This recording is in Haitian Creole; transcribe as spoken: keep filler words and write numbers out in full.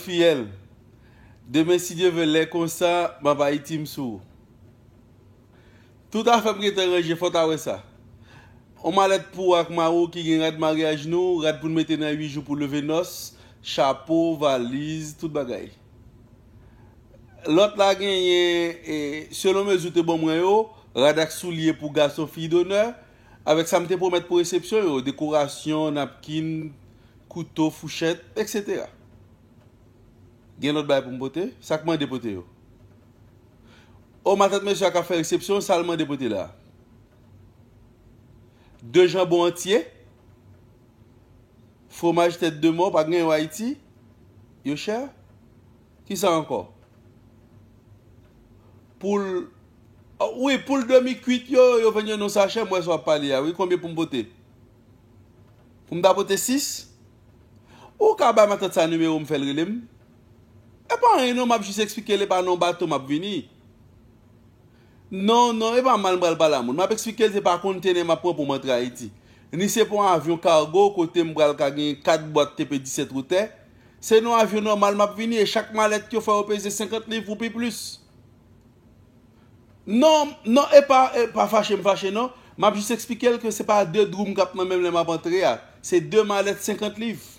Fiyèl. Demen, si Dye vle, lè konsa, m ap Ayiti, m sou ou. Tout afè m gentan ranje, fò w ta wè sa. On malèt pou ak mawo ki gen rad maryaj nou, rad pou n mete nan uit jou pou leve nòs, chapo, valiz, tout bagay. Lòt la genyen, e, selon mezi w te ban mwen yo, rad ak soulye pou gason, fi donè, avèk sa m te pwomèt pou resepsyon yo, dekorasyon, napkin, kouto, fouchèt, etsetera. Gen lòt bagay pou m pote? Sa k mande pote yo? O, matant mesye a k ap fè resepsyon, sa l mande pote la? De janbon antye, fwomaj tèt de mò, pa gen yo Ayiti? Yo chè? Kisa ankò? Poul, o, wi, poul demi kwit yo, yo vann yo nan sachè, m wè sa w ap pale a, wi, konbyen pou m pote? Pou m ta pote sis? Ou ka bay matant sa nimewo m, fè l rele m? E pa anyen non, m ap jis eksplike l, e pa nan bato m ap vini. Non, non, e pa mal m pral pale a moun. M ap eksplike l, se pa kontenè m ap pran pou m antre Ayiti. Ni se pa yon avyon kago kote m pral ka gen kat bwat T P disèt wotè. Se nan yon avyon nòmal m ap vini e chak malèt yo fò yo peze senkant liv ou pi plis. Non, non, e pa, e pa fache m fache non. M ap jis eksplike l ke se pa de dwoum k ap nan men m lè m ap antre a. Se de malèt senkant liv.